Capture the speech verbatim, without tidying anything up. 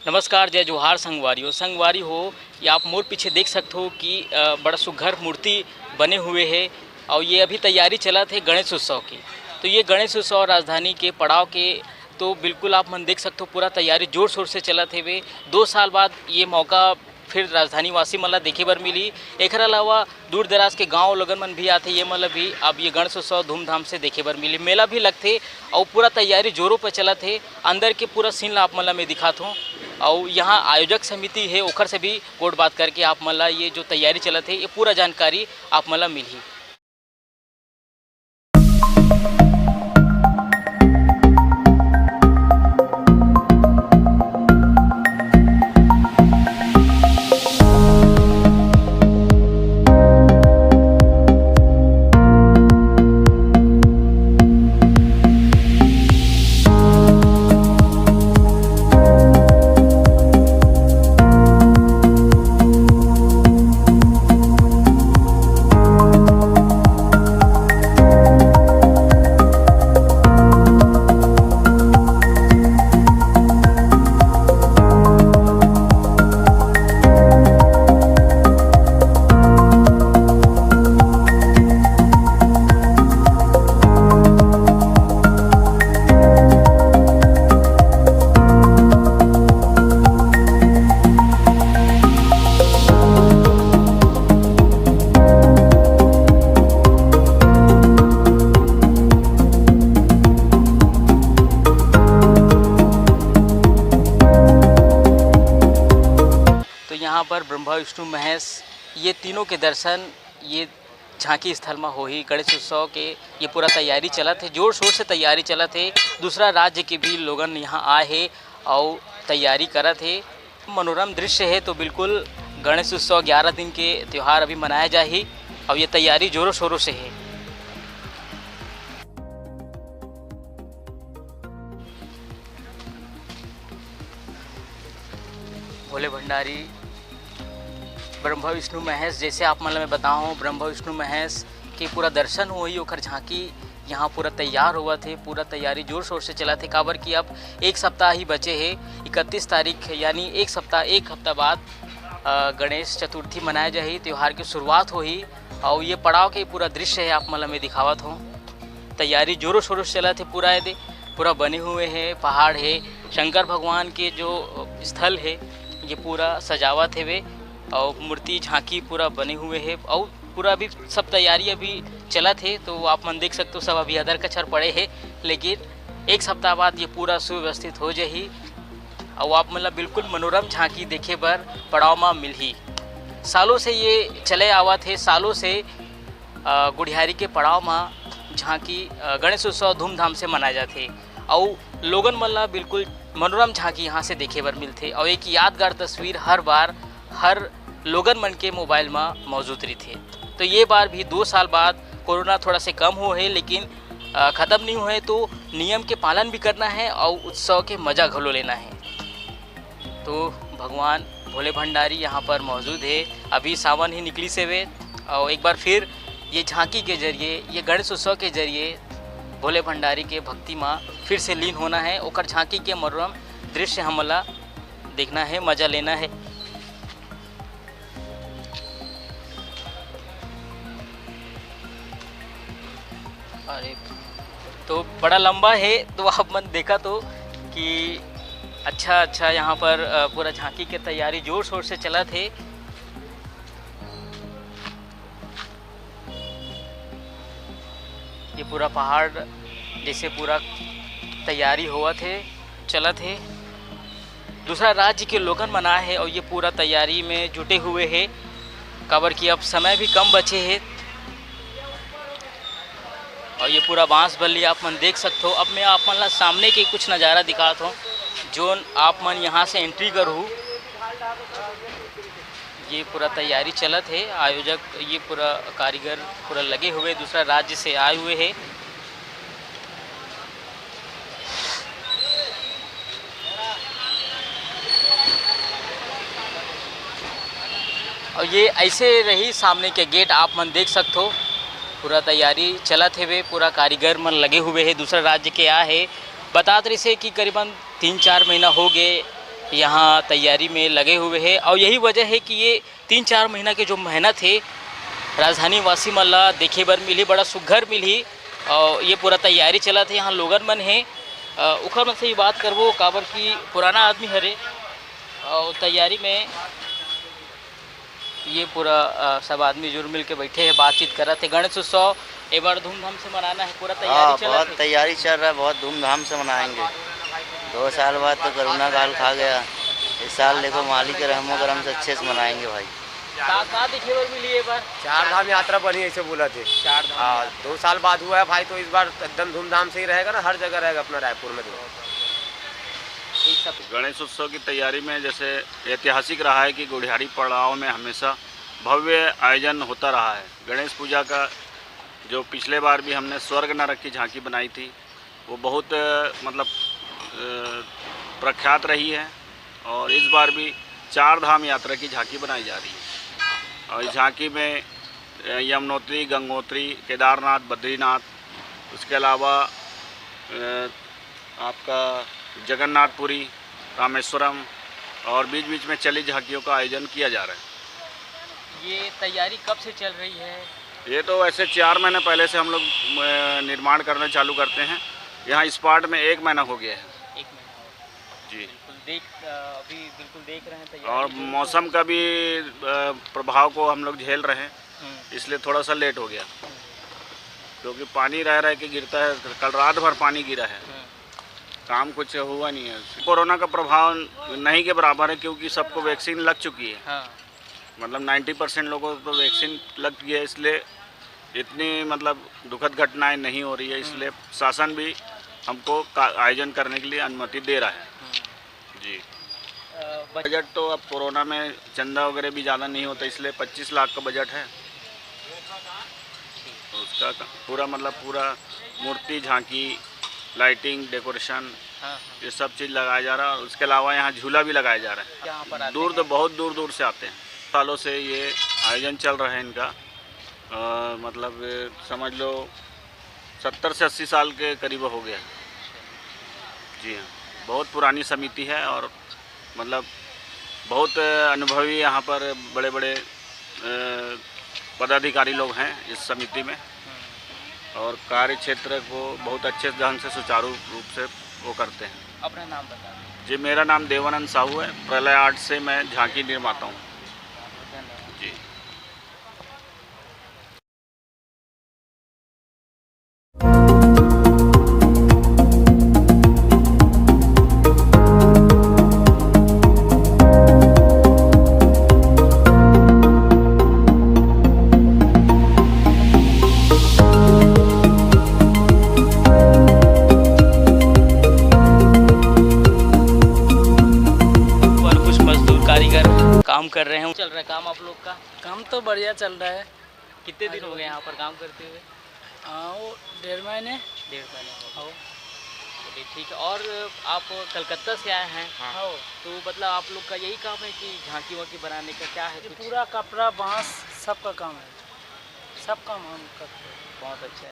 नमस्कार, जय जोहार संगवारी हो। संगवारी हो, ये आप मोर पीछे देख सकत हो कि, अ, बड़ा सुघर मूर्ति बने हुए हे और ये अभी तैयारी चलत हे गणेश उत्सव की। तो ये गणेश उत्सव राजधानी के पड़ाव के, तो बिल्कुल आप मन देख सकत हो, पूरा तैयारी जोर शोर से चलत हेवे। दो साल बाद ये मौका फिर राजधानी वासी मन ला देखे बर मिली। एखर अलावा दूर दराज के गांव लोगन मन भी आथे, ये मन ला भी अब ये गणेश उत्सव धूमधाम से देखे बर मिली। मेला भी लगथे और पूरा तैयारी जोरों पर चलत हे। अंदर के पूरा सीन ला आप मन ला मैं दिखात हूँ और यहाँ आयोजक समिति है, ओखर से भी गोठ बात करके आप मन ला ये जो तैयारी चलत हे, ये पूरा जानकारी आप मन ला मिलही। तो यहाँ पर ब्रह्मा, विष्णु, महेश, ये तीनों के दर्शन ये झांकी स्थल म होही। गणेश उत्सव के ये पूरा तैयारी चलत हे, जोर शोर से तैयारी चलत हे। दूसरा राज्य के भी लोगन यहाँ आए हे और तैयारी करत हे। मनोरम दृश्य हे। तो बिल्कुल गणेश उत्सव ग्यारह दिन के त्यौहार अभी मनाया जाही और ये तैयारी जोरों शोरों से हे। भोले भंडारी, ब्रह्मा विष्णु महेश, जैसे आप मन ल मैं बताहूँ, ब्रह्मा विष्णु महेश के पूरा दर्शन होही, ओखर झांकी यहाँ पूरा तैयार होवत हे, पूरा तैयारी जोर शोर से चलत हे, काबर कि अब एक सप्ताह ही बचे हे, इकतीस तारीख यानी एक सप्ताह, एक हफ्ता बाद, अ, गणेश चतुर्थी मनाया जाही, त्यौहार के शुरुआत होही। और ये पड़ाव के पूरा दृश्य है, आप मन ल मैं दिखावत हूँ। तैयारी जोरों शोरों से चलत हे, पूरा ये दे, पूरा बने हुए हैं, पहाड़ है, शंकर भगवान के जो स्थल है, ये पूरा सजावत हेवे और मूर्ति झांकी पूरा बने हुए है और पूरा अभी सब तैयारी अभी चलत हे। तो आप मन देख सकते हो, सब अभी अदर कचर पड़े हैं, लेकिन एक सप्ताह बाद ये पूरा सुव्यवस्थित हो जाही। अउ आप मन ला बिल्कुल मनोरम झांकी देखे बर पड़ाव म मिलही। सालों से ये चले आवत हे, सालों से, अ, गुढ़ियारी के पड़ाव म झांकी, अ, गणेश उत्सव धूमधाम से मनाए जाथे। अउ लोगन मन ला बिल्कुल मनोरम झांकी यहाँ से देखे बर मिलथे। अउ एक यादगार तस्वीर हर बार हर लोगन मन के मोबाइल म मौजूद रहिथे। तो ये बार भी दो साल बाद कोरोना थोड़ा से कम हो हे, लेकिन, अ, खत्म नहीं होए, तो नियम के पालन भी करना है और उत्सव के मजा घलो लेना है। तो भगवान भोले भंडारी यहाँ पर मौजूद है। अभी सावन ही निकली से वे, और एक बार फिर ये झांकी के जरिए, ये गणेश उत्सव के जरिए भोले भंडारी के भक्ति में फिर से लीन होना है। ओकर झांकी के मनोरम दृश्य हमला देखना है, मजा लेना है। अरे, तो बड़ा लंबा है, तो आप मन देखा तो कि अच्छा, अच्छा, यहाँ पर, अ, पूरा झांकी के तैयारी जोर शोर से चलत हे। ये पूरा पहाड़ जैसे पूरा तैयारी होवत हे, चलत हे। दूसरा राज्य के लोगन मन आए हे और ये पूरा तैयारी में जुटे हुए हे, काबर कि अब समय भी कम बचे हे। और ये पूरा बांस बल्ली आप मन देख सकते हो। अब मैं आप मन ला सामने के कुछ नज़ारा दिखात हूँ, जोन आप मन यहाँ से एंट्री करहू। ये पूरा तैयारी चलत हे, आयोजक, ये पूरा कारीगर पूरा लगे हुए, दूसरा राज्य से आए हुए हे। और ये ऐसे रही, सामने के गेट आप मन देख सकत हो, पूरा तैयारी चलत हेवे, पूरा कारीगर मन लगे हुए हे, दूसरा राज्य के आ हे। बतात रहिसे कि करीबन तीन चार महीना हो गए, यहाँ तैयारी में लगे हुए हैं और यही वजह है कि ये तीन चार महीना के जो मेहनत है, राजधानी वासी मन ला देखे बर मिलही, बड़ा सुघर मिलही। और ये पूरा तैयारी चलत है, यहाँ लोगन मन है, अ, उखर मन से ही बात करबो, काबर कि पुराना आदमी हरे और तैयारी में ये पूरा, अ, सब आदमी जुड़ मिल के बैठे हैं, बातचीत करत है। गणेश उत्सव ए बार धूमधाम से मनाना है, पूरा तैयारी हाँ, चलत बहुत है। तैयारी चल रहा है, बहुत धूमधाम से मनाएंगे। दो साल बाद तो कोरोना काल खा गया, इस साल देखो मालिक के रहमो करम से अच्छे से मनाएंगे भाई। का, का देखे बर मिली ए बार? चार धाम यात्रा बनी, ऐसे बोला थे। चार धाम हाँ, यात्रा। दो साल बाद हुआ है भाई, तो इस बार एकदम धूमधाम से ही रहेगा ना, हर जगह रहेगा अपना रायपुर में तो। यही सब। गणेश उत्सव की तैयारी में जैसे ऐतिहासिक रहा है कि गुढ़ियारी पड़ाव में हमेशा भव्य आयोजन होता रहा है। गणेश पूजा का जो पिछले बार भी हमने स्वर्ग नरक की झांकी बनाई थी, वो बहुत, अ, मतलब, अ, प्रख्यात रही है और इस बार भी चार धाम यात्रा की झांकी बनाई जा रही है। और इस झांकी में, अ, यमुनोत्री, गंगोत्री, केदारनाथ, बद्रीनाथ, उसके अलावा, अ, आपका जगन्नाथपुरी, रामेश्वरम और बीच-बीच में चली झांकियों का आयोजन किया जा रहा है। ये तैयारी कब से चल रही है? ये तो वैसे चार महीने पहले से हम लोग, अ, निर्माण करना चालू करते हैं। यहाँ स्पॉट में एक महीना हो गया है। एक महीना हो गया। जी। बिल्कुल देख, अ, अभी बिल्कुल देख रहे हैं तैयारी और जो मौसम का भी, अ, प्रभाव को हम लोग झेल रहे हैं, हम्म। इसलिए थोड़ा सा लेट हो गया, हम्म। क्योंकि पानी रह रह के गिरता है। कल रात भर पानी गिरा है, हम्म। काम कुछ हुआ नहीं है। कोरोना का प्रभाव नहीं के बराबर है, क्योंकि सबको वैक्सीन लग चुकी है। हाँ। मतलब नाइन्टी परसेंट लोगों को तो वैक्सीन लग गई है, इसलिए इतनी, मतलब, दुखद घटनाएं नहीं हो रही है, इसलिए हम्म। शासन भी हमको का आयोजन करने के लिए अनुमति दे रहा है। हम्म। जी। अ, बज- बजट तो अब कोरोना में चंदा वगैरह भी ज़्यादा नहीं होता, इसलिए पच्चीस लाख का बजट है। उसका क-, पूरा, मतलब, पूरा मूर्ति, झांकी, लाइटिंग, डेकोरेशन, हाँ, हाँ। ये सब चीज़ लगाया जा रहा है। और उसके अलावा यहाँ झूला भी लगाया जा रहा है। यहाँ पर आते दूर, हैं। बहुत दूर दूर से आते हैं। सालों से ये आयोजन चल रहा है इनका। अ, मतलब, समझ लो, सत्तर से अस्सी साल के करीब हो गया। जी हाँ, बहुत पुरानी समिति है और, मतलब, बहुत अनुभवी यहाँ पर बड़े-बड़े, अ, पदाधिकारी लोग हैं इस समिति में। हम्म। और कार्य क्षेत्र को बहुत अच्छे ढंग से, सुचारू रूप से वो करते हैं। अपना नाम बता दें। जी, मेरा नाम देवानंद साहू है। प्रलय आर्ट से मैं झांकी निर्माता हूँ। धन्यवाद। जी। पर कुछ मजदूर, कारीगर काम कर रहे हैं। चल रहा है काम आप लोग का? काम तो बढ़िया चल रहा है। कितने दिन हो गए यहाँ पर काम करते हुए? हाँ, वो डेढ़ महीने। डेढ़ महीने हो गए। हाँ। चलिए, ठीक है। और आप कलकत्ता से आए हैं, हाँ। हाँ। तो मतलब आप लोग का यही काम है कि झांकी वांकी बनाने का क्या है ये कुछ? पूरा कपड़ा, बांस, सबका काम है, सब काम हम करते हैं। बहुत अच्छा है।